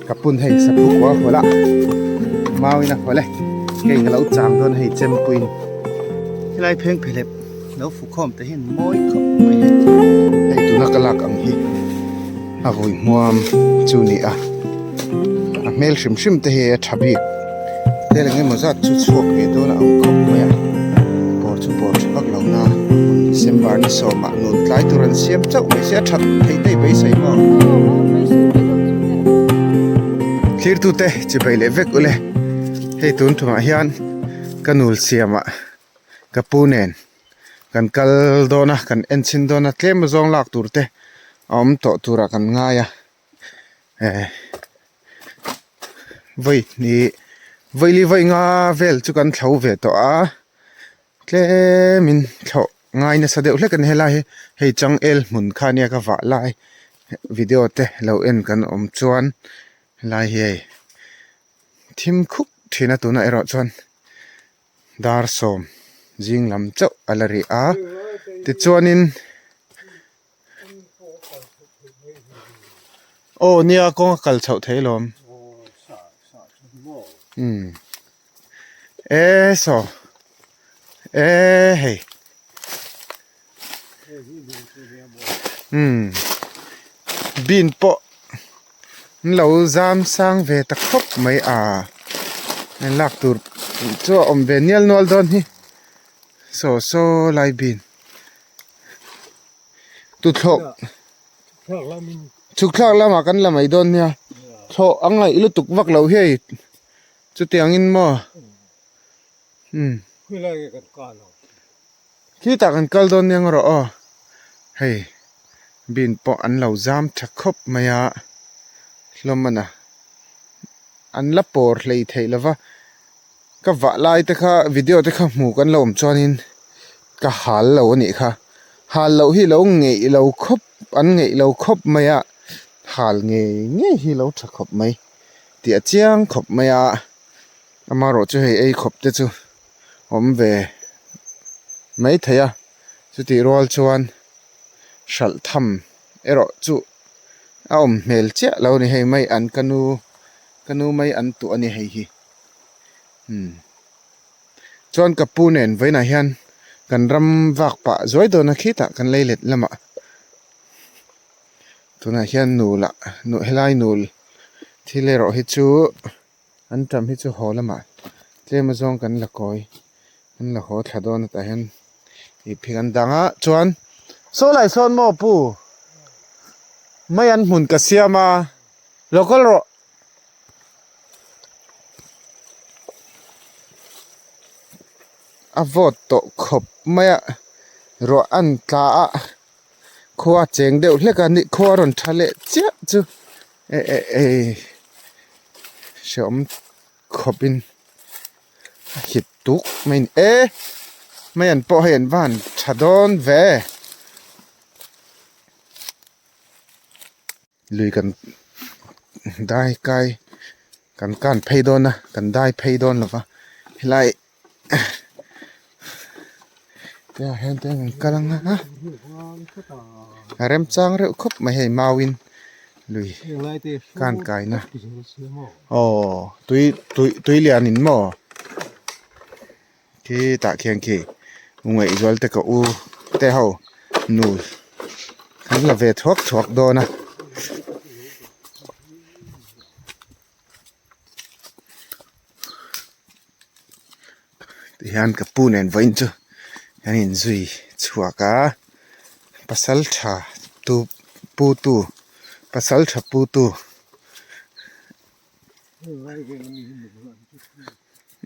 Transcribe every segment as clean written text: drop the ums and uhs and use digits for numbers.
Ka pun hei saphu kua hawlh a, mauin a hawlh e, kei ka lo chang dawn hei chempuiin helai pheng phelep lo fu khawm te hian mawi khawp mai hei. Hei tuna ka lak ang hi a vui hmuam chu ni a, a hmel hrim hrim te hi a tha bik tel eng emaw zat chu chhuak ve dawn a ang khawp mai a, bawr chu bawr tha vak lo na December ni sawmah nun tlai tur an siam chauh mai se a that theih daih beisei maw? Thirtute chibei leh vek ule hei tun tumah hian ka nul siamah ka pu nen kan kal dawn a kan en chhin dawn a tlem zawng lak tur te a awm tawh turah kan ngai a eh vawi hnih vawi li vawi nga vel chu kan thlo ve tawh a tlemin thlawh ngai nasa deuh hlek a ni helai hi hei changel hmun kha ania ka vah lai video te lo en kan awm chuan helai hi hei thim khup thin a tunah erawh chuan. Dar sawm zing lam chauh a la rih a tichuanin aw nia kawng a kal chhoh thei alawm umm e saw e hei umm bean pawh an lo zam sang ve ta khawp mai a lak tur chu a awm ve nial nual dawn hi saw saw lai bean tuthlawh chhuk thlak lamah kan la mai dawn nia thlawh a ngaih lutuk vak loh hi hei chutiangin maw umm. Khitah kan kal dawn nia rawh aw, hei bin pawh an lo zam tha khawp mai a, hlawm a na an la pawr hlei theih lo va, ka vah lai te kha video te kha hmuh kan lo awm chuanin ka hal lo a nih kha, hal loh hi lo ngeih lo khawp an ngeih lo khawp mai a, hal ngei ngei hi lo tha khawp mai tih a chiang khawp mai a, amaherawhchu hei ei khawp te chu. awm ve mai thei a chutih rual chuan hralh tham erawh chu a awm hmel chiah lo a ni hei mai an ka nu ka nu mai an tuah a ni hei hi umm chuan ka pu nen vawiinah hian kan ram vak pah zuai dawn a khitah kan lei let lamah tunah hian nul ah helai nul thil erawh hi chu. An tam hi chu haw lamah tlem azawng kan la kawi an la haw thla dawn a tah hian ih phei an dang a chuan saw lai sawn maw pu mai an hmun ka siam a lo kal rawh. A vawt tawh khawp mai a ruah an tla a khua cheng deuh hlek a ni khua a rawn tha leh chiah chu. Eh eh eh hreawm khawpin a hit tuk mai a ni e mai an pawh hei an va han tha dawn ve lui kan dai kai kan kan phei dawn a kan dai phei dawn lo va helai te ah hian te an kal ang a a remchang reuh khawp mai hei mauin lui kan kaina aw tui tui tui lian in maw khi tah khian khi ngaihzual te ka u te ho nu an la ve thuak thuak dawn a. Tihian ka pu nen vawiin chu an inzui chhuak a pasal tha tu pu tu pasal tha pu tu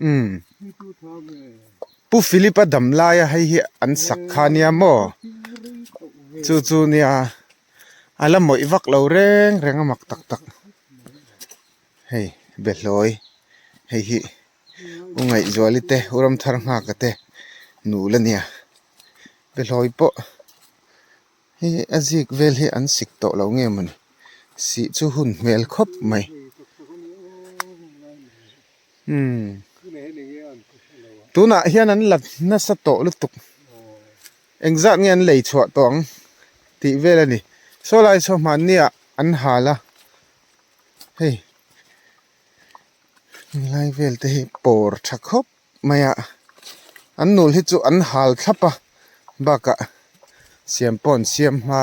umm pu Philip a dam laia hei hi an sak kha nia maw chu chu nia. A la mawih vak lo reng reng a mak tak tak hei behlawi hei hi u Ngaihzuali te u Ramthar nghaka te nul a nia behlawi pawh hei a zik vel hi an sik tawh lo nge mawni sih chu hun hmel khawp mai umm tunah hian an la nasa tawh lutuk. Engzat nge an lei chhuah tawh ang tih vel a ni. Saw lai saw hmanni ah an hal a, hei. Helai vel te hi pawr tha khawp mai a, an nul hi chu an hal thlap a bakah siam pawh an siam hma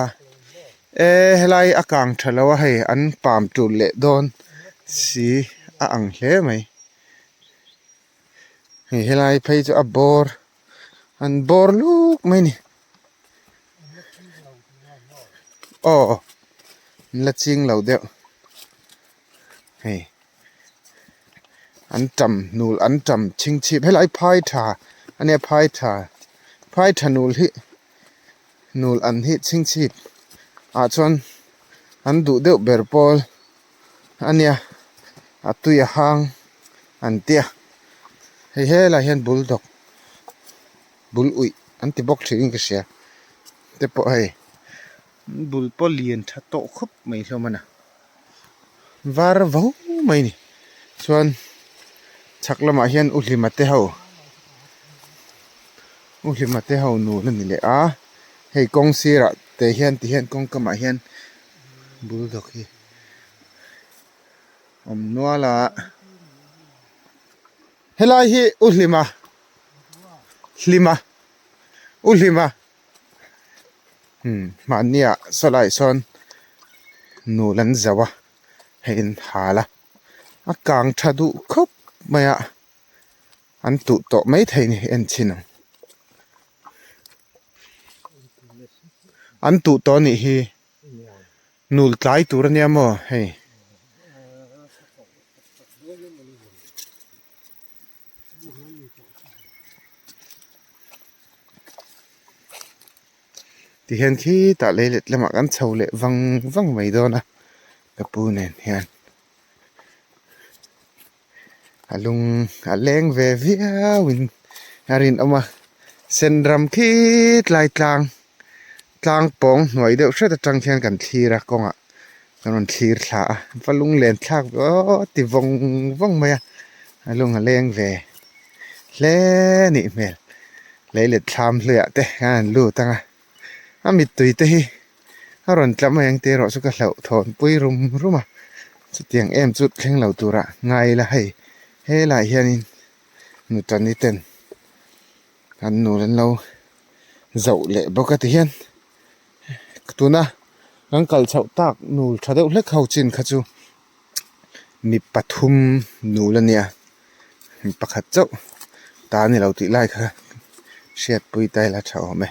e helai a kang tha lo a hei an pam tul leh dawn si a ang hle mai hei helai phei chu a bawr an bawr luk mai a ni aw an la ching lo deuh hei an tam nul an tam chhingchhip helai phai tha ania phai tha phai tha nul hi nul an hi chhingchhip ah chuan an duh deuh ber pawl ania a tui a hang an tia hei helai hian bulldog bul uih an ti bawk thin in ka hria te pawh hei. Bul pawh lian tha tawh khawp mai hlawm a na. Var vo mai a ni. Chuan chhak lamah hian u Hlima te ho u Hlima te ho nun a ni leh a. Hei kawng sirah te hian ti hian kawng kamah hian bulldog hi awm nual a. Helai hi u Hlima Hlima u Hlima. Mahniah sawlaiah sawn nul an zo a hei an hal a a kang tha duh khawp mai a an tuh tawh mai thei a ni en chhin ang an tuh tawh a nih hi nul tlai tur a nia maw hei. Tihian khitah lei let lamah kan chho leh vang vang mai dawn a ka pu nen hian a lung a leng ve viau in a rinawm a sen ram khitlai tlang tlang pawng hnuai deuh hret atang khian kan thlir a kawngah kan rawn thlir thla a va lunglen thlak ve aw ti vawng vawng mai a a lung a leng ve hle nih hmel lei let thlam hluiah te khan an lut ang a a mittui te hi a rawn tla mai ang tih erawh chu ka hlauh thawn pui rum rum a chutiang em chu thleng lo tura ngai ila hei helaiah hianin nutani ten an nul an lo zoh leh bawk a tihian tuna kan kal chhoh tak nul tha deuh hlek ho chin kha chu mi pathum nul a nia mi pakhat chauh ta a ni lo tih lai kha hriatpui ta ila tha awm e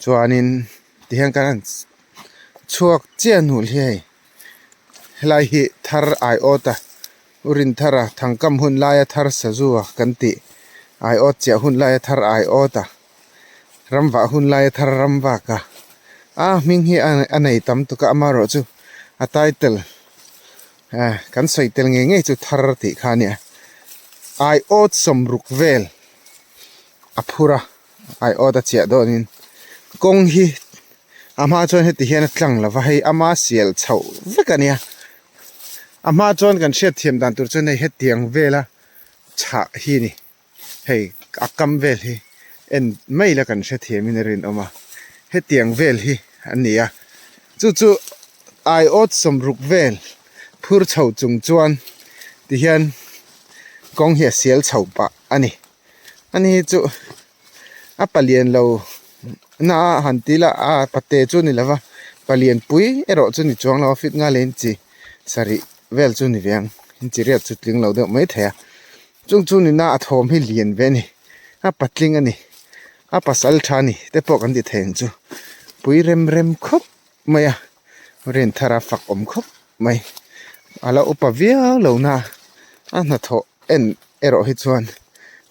chuanin tihian kan han chhuak chiah nul hi hei helai hi thar aiawt a U Rinthara Thangkam hun laia thar Sazua kan tih aiawt chiah hun laia thar aiawt a ramvah hun laia thar ramvak a a hming hi a nei tam tuk a amaherawh chu a title eh kan sawi tel ngei ngei chu thar tih kha a nia aiawt sawmruk vel a phur a aiawt a chiah dawnin kawng hi a hma chuan heti hian a tlang lova hei ama sial chhoh vek a nia. A hma chuan kan hriat thiam dan tur chuan hei hetiang vela chhah hi a ni. Hei a kam vel hi en mai la kan hrethiam in a rinawm a, hetiang vel hi a ni a. Chu chu aiawt sawmruk vel phur chho chung chuan tihian kawng hi a sial chho pah a ni. Ani hi chu a palian lo na a han ti la a pate chu a ni lova palian pui erawh chu ni chuang lo a fit nghal in chi sarih vel chu ni ve ang in chi riat chu tling lo deuh mai thei a chung chu ni na a thawm hi lian ve a ni a patling a ni a pasal tha a ni te pawh kan ti thei ang chu pui rem rem khawp mai a rin thar a fak awm khawp mai a la upa viau lo na a hnathawh en erawh hi chuan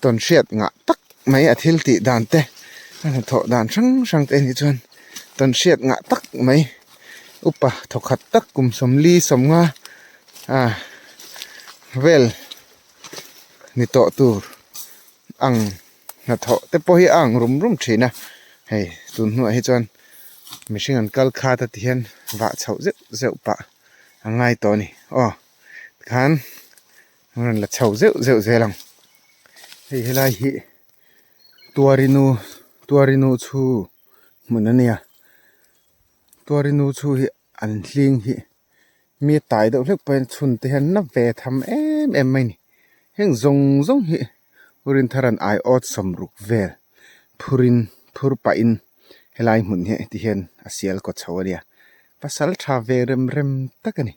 tawn hriat ngah tak mai a thil tih dan te a hnathawh dan hrang hrang te hi chuan tawn hriat ngah tak mai upa thawkhat tak kum sawmli sawmnga ah vel ni tawh tur ang hnathawh te pawh hi a ang rum rum thin a hei tun hnuah hi chuan mihring an kal khat a ti hian vah chhoh zeuh zeuh pah a ngai tawh a ni aw tikhan an rawn la chho zeuh zeuh zel ang hei helai hi tuarinu tuarinu chhu hmun a nia tuarinu chhu hi an hling hi mi a tai deuh hlek pawhin chhun te hian na ve tham em em mai a ni. Heng zawng zawng hi Urinthara'n aiawt sawmruk vel phurin phur pahin helai hmun hi ti hian a sial kaw chho a nia. Pasal tha ve rem rem tak a ni.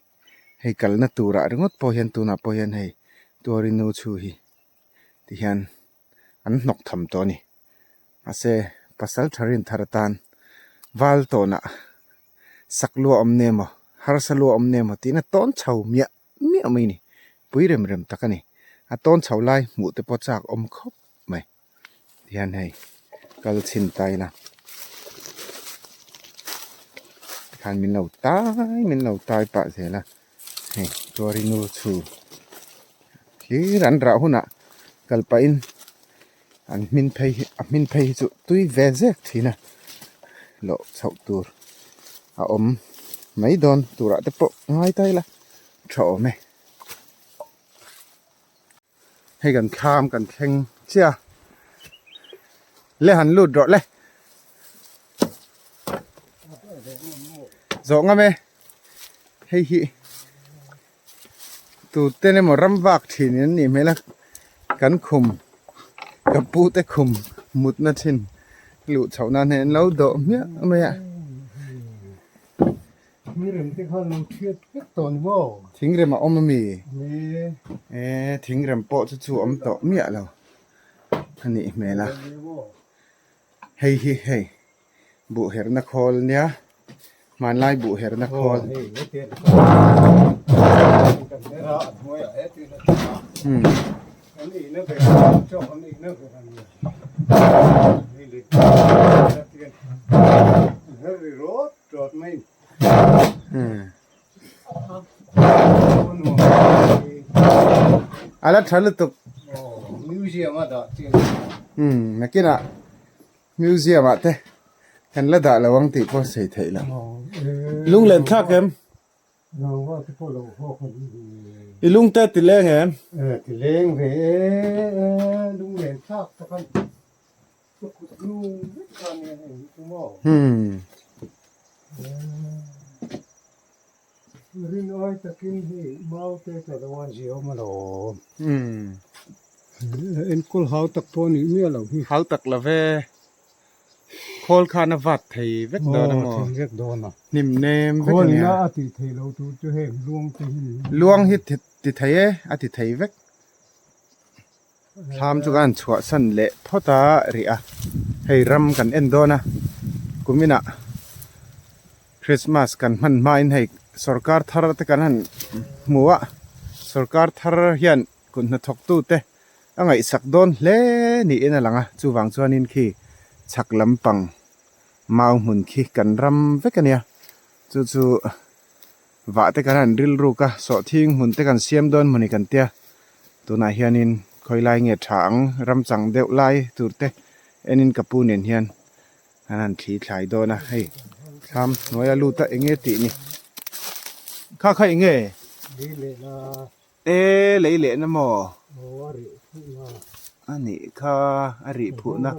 Hei kalna turah ringawt pawh hian tunah pawh hian hei Tuarinu chhu hi ti hian an hnawk tham tawh a ni. Mahse pasal tha rinthar atan val tawnah sak lua awm nge maw harsa lua awm nge maw tiin a tawn chho miah miah mai a ni. Pui rem rem tak a ni. A tawn chho lai hmuh te pawh chak awm khawp mai. Tihian hei kal chhin ta ila tikhan min lo tai min lo tai pah zel a hei tuarinu chhu hlir an rah hunah kal pahin an hmin phei hi a hmin phei hi chu tui ve zek thin a lawh chhoh tur a awm mai dawn turah te pawh ngai ta ila tha awm e. Hei kan thlam kan thleng chiah a, le han lut rawh le. Zawh ngam e, hei hi tute emaw ram vak thin in an nih hmel a, kan khum ka pu te khum mutna thin luh chhoh nan hian an lo dawh hmiah mai a. Thingrem te khan lo thiat vek tawh ni maw? Thingrem a awm ami? E thingrem pawh chu chu awm tawh miah lo a nih hmel a. Hei hi hei buh herna khawl nia hmanlai buh herna khawl. A la tha lutuk nakinah museum ah te kan la dah lo ang tih pawh sawi theih loh lunglen thlak em i lung te ti leng em Hau tak lo ve khawl khan a vat thei vek dawn a maw hnim nem vek a nia luang hi ti thei e a ti thei vek. Thlam chu kan chhuahsan leh phawt a rih a, hei ram kan en dawn a, kuminah Christmas kan hman hmain hei sorkar thar te kan han hmu a, sorkar thar hian kut hnathawktu te a ngaihsak dawn hle niin a lang a, chuvang chuanin khi chhak lampang mau hmun khi kan ram vek a nia, chu chu. Vah te kan han rilruk a, sawhthing hmun te kan siam dawn hmun hi kan tia. Tunah hianin khawi lai nge tha ang, ram chang deuh lai tur te enin ka pu nen hian an han thli thlai dawn a, hei thlam hnuai a lut a eng nge tih ni. Kha kha eng nge? E lei lehna maw? A nih kha a rih phuhna.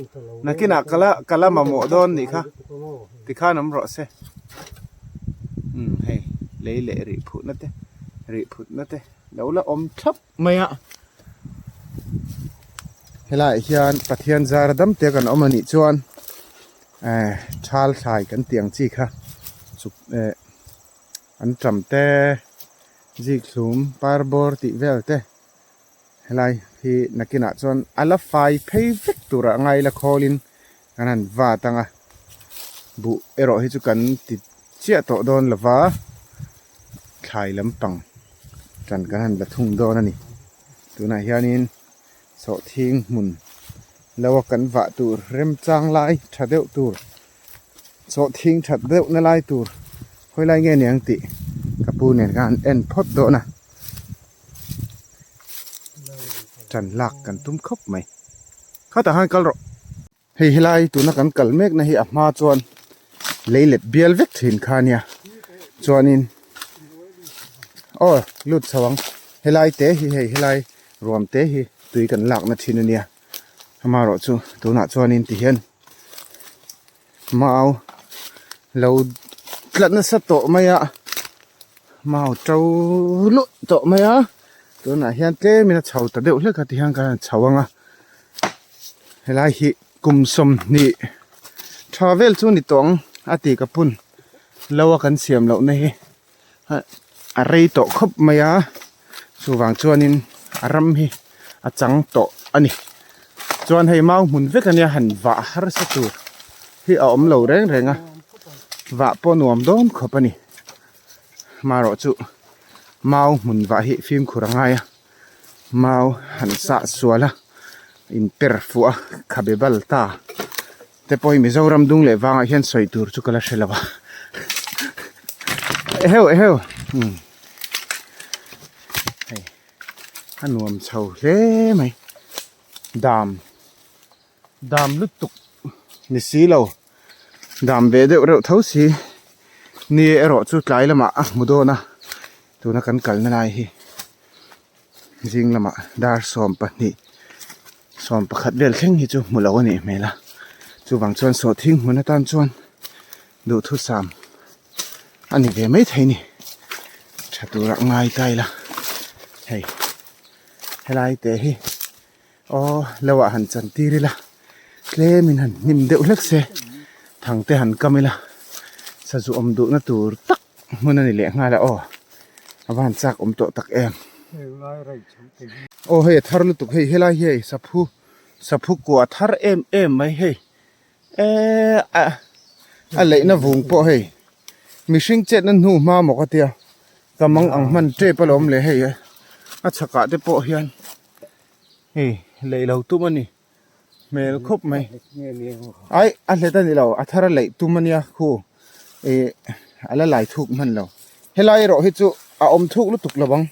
Nakinah ka la ka la mamawh dawn nih kha tikhan awm rawh se. Umm hei lei leh rih phuhna te rih phutna te lo la awm thlap mai a. Helaiah hian Pathian zara dam te kan awm a nih chuan eh thal thlai kan tih ang chi kha chuk eh an tam te. Zikhlum par bawr tih vel te helai hi nakinah chuan a la fai phei vek turah ngai la khawlin kan han vat ang a, buh erawh hi chu kan ti chiah tawh dawn lo va, thlai lampang tan kan han la thung dawn a ni. Tunah hianin sawhthing hmun lo a kan vah tur remchang lai tha deuh tur. Sawhthing that deuh na lai tur hawi lai nge niang tih ka pu nen khan an en phawt dawn a, tan lak kan tum khawp mai. Khatah khan kal rawh. Hei helai tuna kan kal mek na hi a hma chuan lei let bial vek thin kha ania chuanin aw lut chho ang helai te hi hei helai ruam te hi tui kan lakna thin ania. Amaherawhchu tunah chuanin ti hian mau lo tla nasa tawh mai a mau to luh tawh mai a. Tunah hian tlemin a chho ta deuh hlek a tihian kan han chho ang a helai hi kum sawmhnih tha vel chu ni tawh ang a ti ka phun lo a kan siam loh na hi a rei tawh khawp mai a chuvang chuanin a ram hi a chang tawh a ni chuan hei mau hmun vek ania han vah harsa tur hi a awm lo reng reng a vah pawh nuam dawn khawp a ni. Marawh chu mau hmun vah hi fimkhur a ngai a mau han sah sual a in per fuh a khabe bal ta te pawh hi Mizoram dung leh vangah hian sawi tur chu ka la hre lo a eheu eheu umm hei a nuam chho hle mai dam dam lutuk ni si lo. Dam ve deuh reuh tho si ni erawh chu tlai lamah a hmu dawn a tuna kan kalna lai hi zing lamah dar 12 11 vel thleng hi chu hmu lo a nih hmel a chuvang chuan sawhthing hmun atan chuan duhthusam a ni ve maithei a ni tha tura ngai ta ila hei helai te hi. Aw lo ah han chan tir ila tlem in han hnim deuh hlek se thang te han kam ila sazu awm duh na tur tak hmun a ni leh nghal a aw a va han chak awm tawh tak em aw hei a thar lutuk hei helai hi hei saphu saphu kua thar em em mai hei eee a a leihna vung pawh hei mihring chetna hnu hma maw ka tia ka mang ang hman tep alawm le hei a chhakah te pawh hian. Hei leih lo tum a ni hmel khawp mai ai a hlet a ni lo a thar a leih tum a nia khu ih a la lai thuk hman lo helai erawh hi chu a awm thuk lutuk lo ang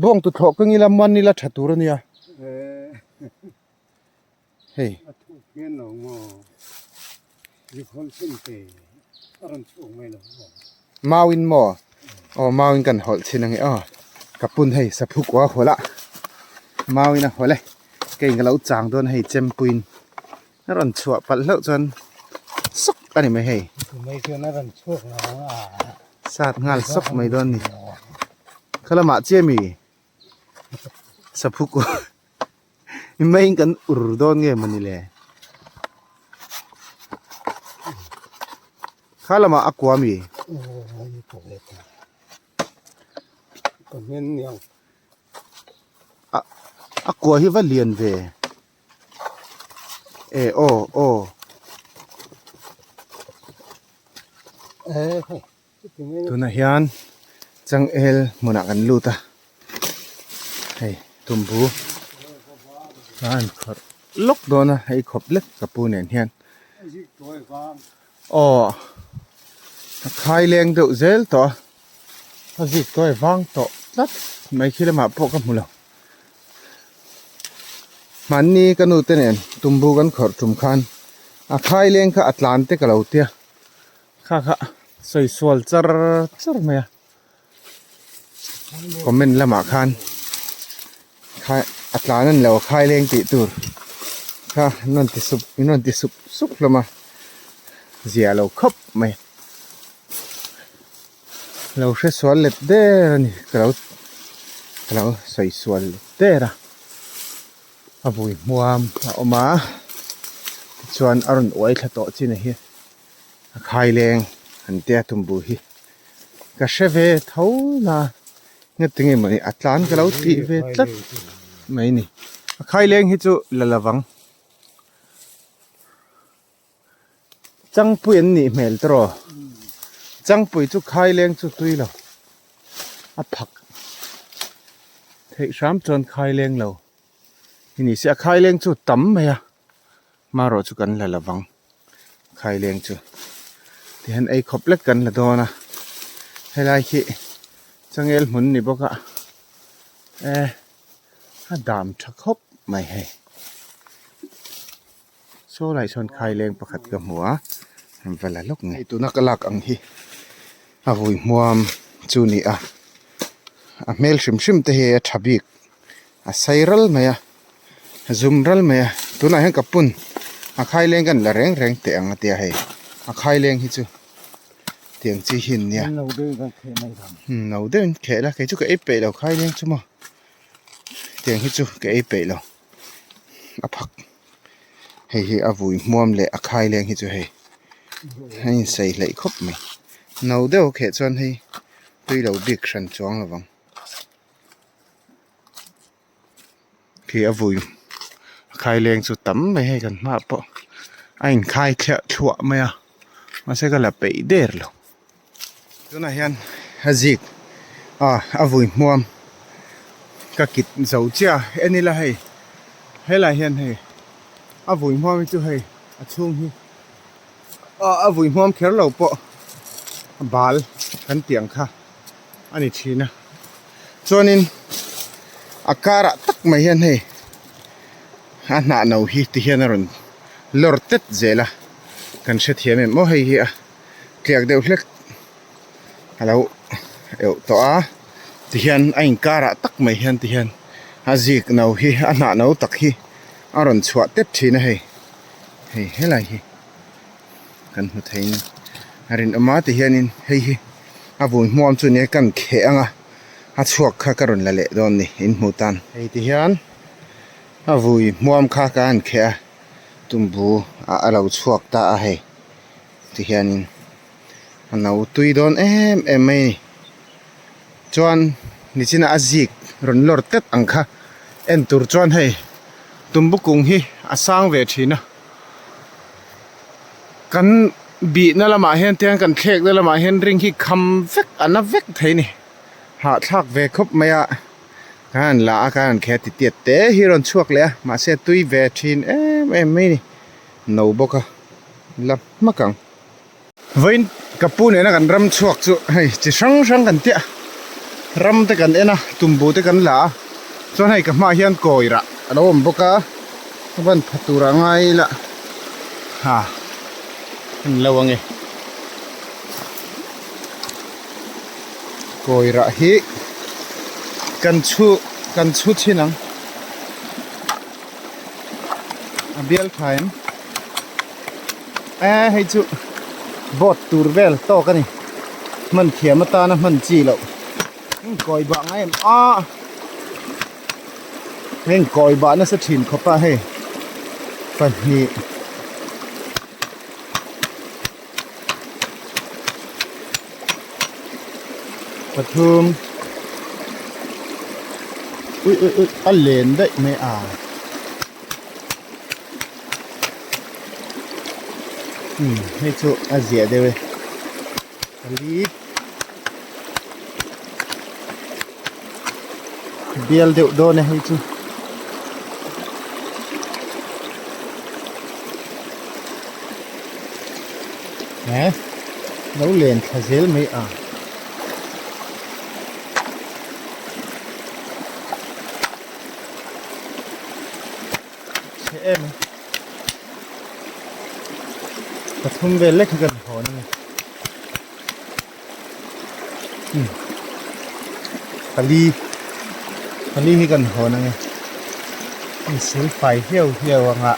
bawng tuthlawh ka ngila man ila tha tur a nia hei. A thuk hian lo maw zikhawl chin te a rawn chhuak mai lo maw. Mauin maw aw mauin kan hawlh chin ange aw ka pun hei saphu kua hawlh a mauin a hawlh e kei ka lo chang dawn hei chempuiin a rawn chhuah palh hlauh chuan sawk a ni mai hei. Mai chuan a rawn chhuak lo ang a. Sat nghal sawk mai dawn ni khalamah chiah mi saphu kua. Mei kan ur dawn nge mawni le kha lamah a kua mi a a kua hi va lian ve e aw aw tunah hian changel hmunah kan lut a hei tumbu a an khawrh lawk dawn a hei khawp lek ka pu nen hian aw a khai leng deuh zel tawh a a zik tawi vang tawh tlat mai khi lamah pawh ka hmu lo hmanni ka nu te nen tumbu kan khawrh tum khan a khai leng kha a tlan te ka lo tia. Kha kha sawi sual char char mai a comment lamah khan kha a tlan a ni lo a khai leng tih tur kha an rawn ti sup in rawn ti sup sup hlawm a zia lo khawp mai lo hre sual let der a ni ka lo ka lo sawi sual let der a a vui hmuam a awm a tichuan a rawn uai thla tawh chin a hi. A khai leng an tia tumbu hi ka hre ve tho na nge tinge mawni a tlan ka lo tih ve tlat mai ni a khai leng hi chu la lovang changpui an nih hmel tawh changpui chu khai leng chu tui lo a phak theih hram chuan khai leng lo hi ni se a khai leng chu tam mai a. Hmarawh chu kan la lovang khaileng chu tihian ei khawp lek kan la dawn a helai khi changel hmun ni bawk a e a dam tha khawp mai hei saw lai sawn khaileng pakhat ka hmu a an va la lawk ngei tuna ka lak ang hi a vui hmuam chu ni a a hmel hrim hrim te hi a tha bik a sei ral mai a. Zum ral mai a tunah hian ka pun a khaileng kan la reng reng teh ang a tia hei a khaileng hi chu Tiang chi hi an nia. No deuhin kan kheh mai dan. No deuhin kheh la kei chu ka ei peih lo khai leng chu maw. Tiang hi chu ka ei peih lo. A phak hei hi a vui hmuam leh a khai leng hi chu hei a insei hleih khawp mai. No deuh a kheh chuan hei tui lo bik hran chuang lo vang. Khi a vui a khai leng chu tam mai hei kan hmaah pawh a inkhai thliah thluah mai a mahse ka la peih der lo tunah hian a zik ah a vui hmuam ka kit zo chiah a en ila hei helaiah hian hei a vui hmuam hi chu hei a chhung hi ah a vui hmuam kher lo pawh bal kan tih ang kha. a ni thin a chuanin a karah tak mai hian hei a hnah no hi ti hian a rawn lawr tet zel a kan hrethiam em aw hei hi a tliak deuh hlek a lo euh tawh a ti hian a inkarah tak mai hian ti hian a zik no hi a hnah no tak hi a rawn chhuah tet thin a hei hei helai hi. Kan hmu thei in a rinawm a ti hianin hei hi a vui hmuam chu nia kan kheh ang a a chhuak kha ka rawn la leh dawn ni in hmuh tan. Hei ti hian a vui hmuam kha ka han kheh a tumbu ah a lo chhuak ta a hei ti hianin a no tui dawn em em mai a ni chuan nichina a zik rawn lawr tlat ang kha en tur chuan hei tumbu kung hi a sang ve thin a. Kan bihna lamah hian tiang kan thlekna lamah hian ring hi kham vek a na vek thei a ni hahthlak ve khawp mai a ka han la a ka han kheh a titiat te hi a rawn chhuak leh a mahse a tui ve thin em em mai a ni no bawk a la hmak ang. Vawiin ka pu nena kan ram chhuak chu hei chi hrang hrang kan tia ram te kan en a tumbu te kan la a chuan hei ka hmaah hian kawi rah a lo awm bawk a ka ban pha tur a ngai ila ha a ni lo ange kawi rah hi kan chhu kan chhu chhin ang a bial tha em. E hei chu boat tur vel tawk a ni hman thiam atana hman chi loh kawi bah ngai em a heng kawi bah nasa thin khawp a hei pahnih pathum ui ui ui a len daih mai a. Umm hei chu a ziah deuh e pali bial deuh dawn e hei chu he lo len thla zel mai a. Chhe em a pathum vel lek hi kan hawn a ni umm pali pali hi kan hawn ang e insil fai hliau hliau ang a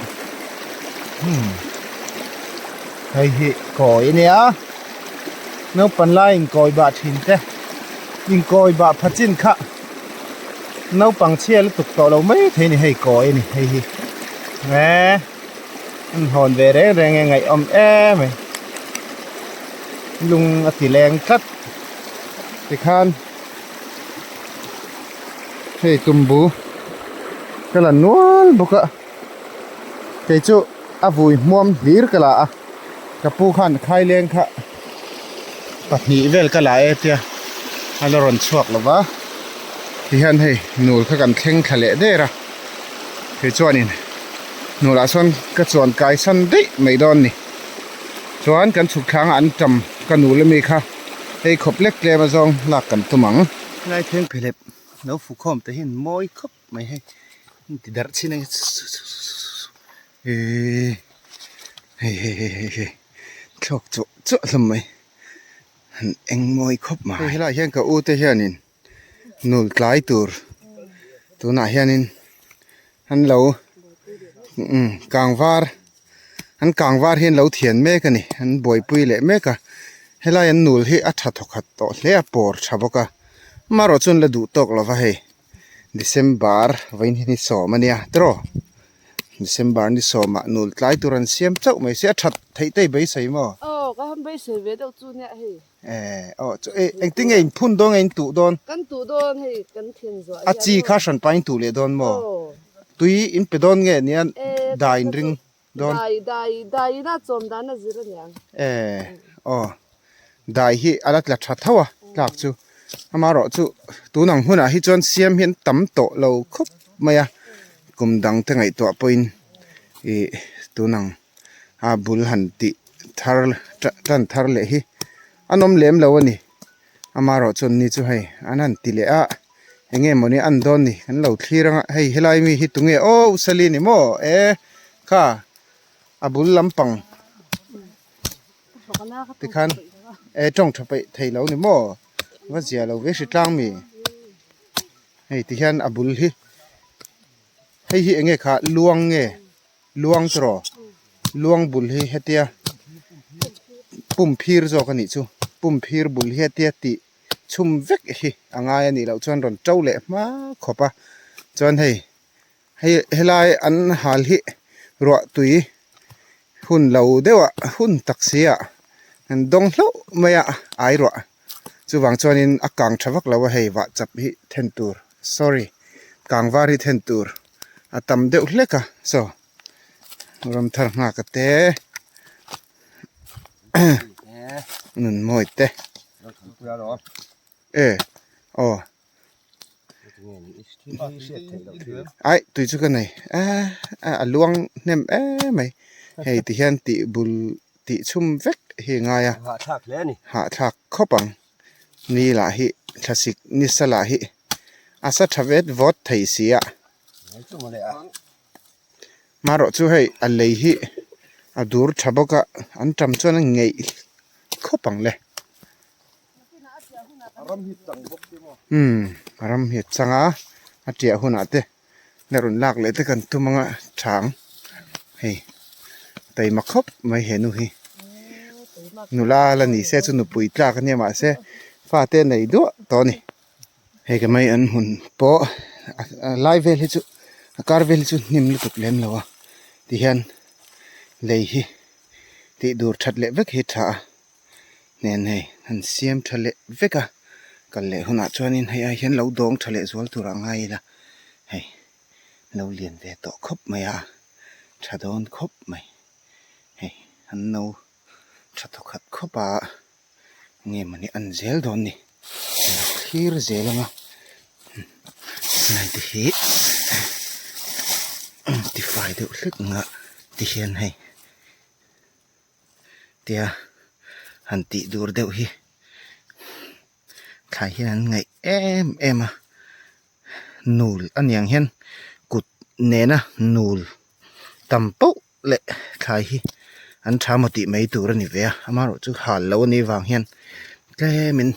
umm hei hi kawi a nia naupang laiin kawi bah thin te inkawi bah pha chin kha. Naupang chhia lutuk tawh lo mai thei a ni hei kawi a ni hei hi eee an hawn ve reng reng e ngaihawm em mai lung a ti leng tlat tikhan hei tumbu ka la nual bawk a kei chu a vui hmuam hlir ka la a ka pu khan khaileng kha. Pahnih vel ka la e tia a la rawn chhuak lo va tihian hei nul kha kan thleng thla leh der a kei chuanin nulah sawn ka chuan kai san daih mai dawn ni chuan kan chhuk thlanga an tam ka nul ami kha hei khawp lek tlem a zawng lak kan tum ang. Helai thleng phelep lo fu khawm te hian mawi khawp mai hei ti darh chhin ang eee hei hei hei hei hei. Thlawk chuah chuah hlawm mai han eng mawi khawp mai. Hei helaiah hian ka u te hianin nul tlai tur tunah hianin an lo umm kangvar an kangvar hi an lo thian mek a ni an buaipui leh mek a. Helai an nul hi a tha thawkhat tawh hle a pawr tha bawk a amaherawh chuan la duh tawk lova hei December vawiin hi ni sawm a nia tiraw December ni sawmah nul tlai tur an siam chauh mai se a that theih te i beisei maw? Aw ka han beisei ve deuh chu nia hei. Eh aw chu eh engtin nge in phun dawn nge in tuh dawn? Kan tuh dawn hei kan thian zuah hian A chi kha hran pa in tuh leh dawn maw? Tui in pe dawn nge nia dai in ring dawn. Dai dai dai ina chawm dan a zir aniang. Eh aw dai hi a la tla tha tho a tlak chu amaherawh chu tun ang hunah hi chuan siam hian tam tawh lo khawp mai a kum dang te ngaihtuah pawhin ih tun ang a bul han tih thar tan thar leh hi a nawm lem lo a ni. Amaherawh chuan ni chu hei an han ti leh a eng nge mawni an dawn ni kan lo thlir anga hei helai mi hi tunge aw sali ni maw e kha a bul lampang tikhan e tawng tha peih thei lo ni maw va zia lo ve hri tlang mi hei tihian a bul hi hei hi eng nge kha luang nge luang chu rawh luang bul hi hetia pum phir zawk a nih chu pum phir bul hi hetia tih chhum vek hi a ngai a nih loh chuan rawn to leh hma khawp a chuan hei hei helai an hal hi ruah tui hun lo deuh ah hun tak si ah an dawng hlauh mai a ai ruah chuvang chuanin a kang tha vak lo a hei vah chap hi then tur sorry kang var hi then tur a tam deuh hlek a saw ram thar nghak a te nun mawi te e aw Aih tui chu ka nei a luang hnem em mai hei ti hian tih bul tih chhum vek hi a ngai a hahthlak khawp ang ni lah hi thlasik nisa lah hi a sa tha vet vawt thei si a marawh chu hei a lei hi a dur tha bawk a an tam chuan a ngeih khawp ang le. Umm ram hi a chang a a tiah hunah te la rawn lak leh te kan tum anga thang hei taima khawp mai he nu hi nula la ni se chu nupui tlak ania mahse fate a nei duah tawh a ni hei ka mai an hmun pawh a lai vel hi chu a kar vel hi chu hnim lutuk lem lo a tihian lei hi tih dur that leh vek hi a tha a. Nen hei han siam tha leh vek a kal leh hunah chuanin hei ai hian lo dawng tha leh zual turah ngai ila hei lo lian ve tawh khawp mai a tha dawn khawp mai hei an no tha thawkhat khawp a nge mawni an zel dawn ni lo thlir zel ang a helai te hi tifai deuh hlek ang a tihian hei. Tia han tih dur deuh hi thlai hian an ngaih em em a nul a niang hian kut nena nul tam pauh leh thlai hi an tha maw tih mai tur a ni ve a amaherawh chu hal lo a nih vang hian tlemin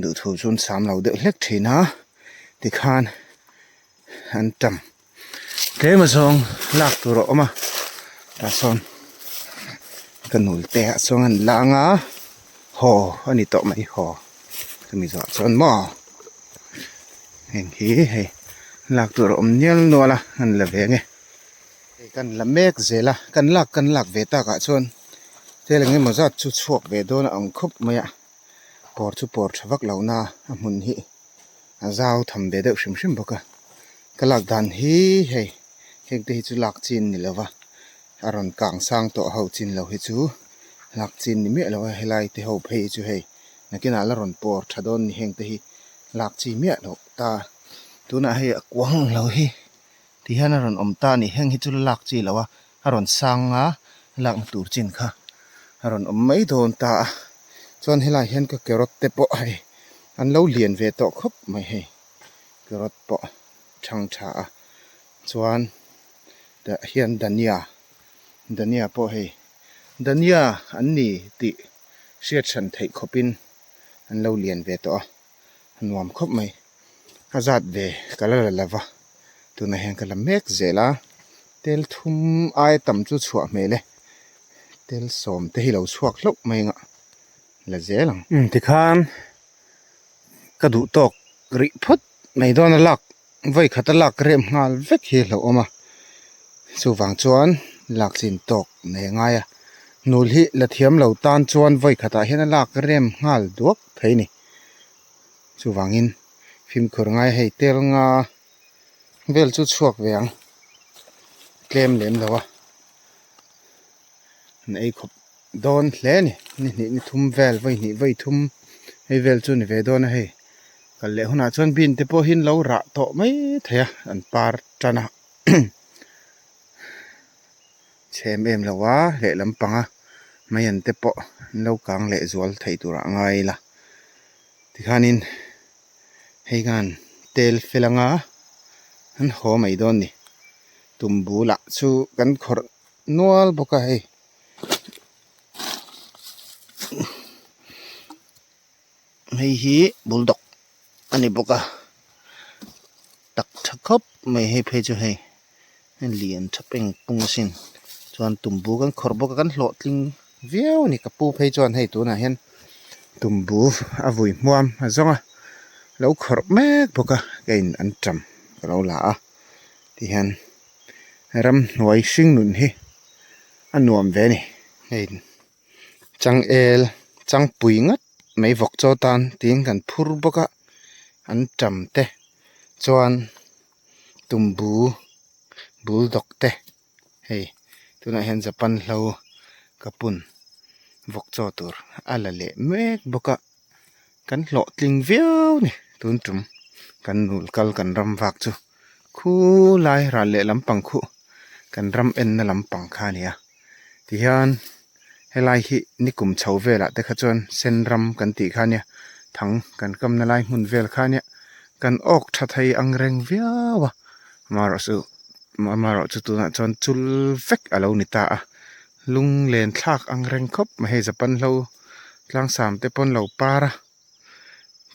duhthu chu an sam lo deuh hlek thin a tikhan an tam Tlem azawng lak tur a awm a tah sawn ka nul te ah chuan an lang a haw a ni tawh mai haw chumi zawh chuan maw heng hi hei lak tur a awm nial nual a an la ve ang e hei kan la mek zel a kan lak kan lak ve tak ah chuan thil eng emaw zat chu chhuak ve dawn a ang khawp mai a pawr chu pawr tha vak lo na a hmun hi. A zau tham ve deuh hrim hrim bawk a ka lak dan hi hei heng te hi chu lak chin ni lo va a rawn kang sang tawh ho chin lo hi chu lak chin ni miah lo a helai te ho phei hi chu hei nakinah la rawn pawr tha dawn ni heng te hi lak chi miah loh ta tunah hei a kuang lo hi ti hian a rawn awm ta a ni heng hi chu la lak chi lo a a rawn sang a lakna tur chin kha a rawn awm mai dawn ta a chuan helaiah hian ka carrot te pawh hei an lo lian ve tawh khawp mai hei carrot pawh thang tha a chuan tah hian dhania dhania pawh hei dhania an ni tih hriat hran theih khawpin an lo lian ve tawh a a nuam khawp mai a zat ve ka la la lova tunah hian ka la mek zel a tel thum aia tam chu chhuah hmel e tel sawm te hi lo chhuak hlauh mai ang a. la zel ang. Umm tikhan ka duh tawk rih phawt mai dawn a lak vawi khat a lak rem nghal vek hi a hlauhawm a, chuvang chuan lak chin tawk nei a ngai a, nul hi la thiam lo tan chuan vawi khatah hian a lak rem nghal duak thei a ni. Chuvangin fimkhur ngai hei tel nga vel chu chhuak ve ang tlem lem lo a an ei khawp dawn hle a ni ni hnih ni thum vel vawi hnih vawi thum hei vel chu ni ve dawn a hei kal leh hunah chuan bean te pawh hi an lo rah tawh mai thei a an par tan a chhe em em lo a lehlam panga maian te pawh an lo kang leh zual thei turah a ngai ila tikhanin hei khan tel fel anga an haw mai dawn a ni tumbu lah chu kan khawrh nual bawk a hei. Hei hi bulldog a ni bawk a tak tha khawp mai hei phei chu hei lian tha peng pung asin chuan tumbu kan khawrh bawk a kan hlawhtling viau a ni ka pu phei chuan hei tunah hian tumbu a vui hmuam a zawng a lo khawrh mek bawk a keiin an tam ka lo la a tihian ramhnuai hring nun hi a nuam ve a ni hei. Changel changpui ngat mai vawk chaw tan tiin kan phur bawk a an tam te chuan tumbu bulldog te hei tunah hian japan hlo ka pun vawk chaw tur a la leh mek bawk a kan hlawhtling viau a ni tun tum kan nul kal kan ram vak chu khulai ral leh lampang khuh kan ram enna lampang kha a ni a. Tihian helai hi nikum chho velah te kha chuan sen ram kan tih kha ania thang kan kamna lai hmun vel kha ania kan awk tha thei ang reng viau a amaherawhchu amaherawhchu tunah chuan chul vek a lo ni ta a lung len thlak ang reng khawp mai hei japan hlo tlangsam te pawn lo par a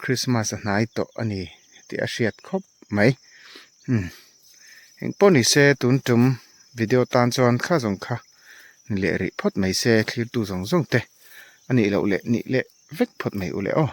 christmas a hnai tawh a ni tih a hriat khawp mai umm. Engpawh ni se tun tum video tan chuan kha zawng kha ni leh rih phawt mai se thlir tu zawng zawng te a nih loh leh nih leh vek phawt mai u le aw.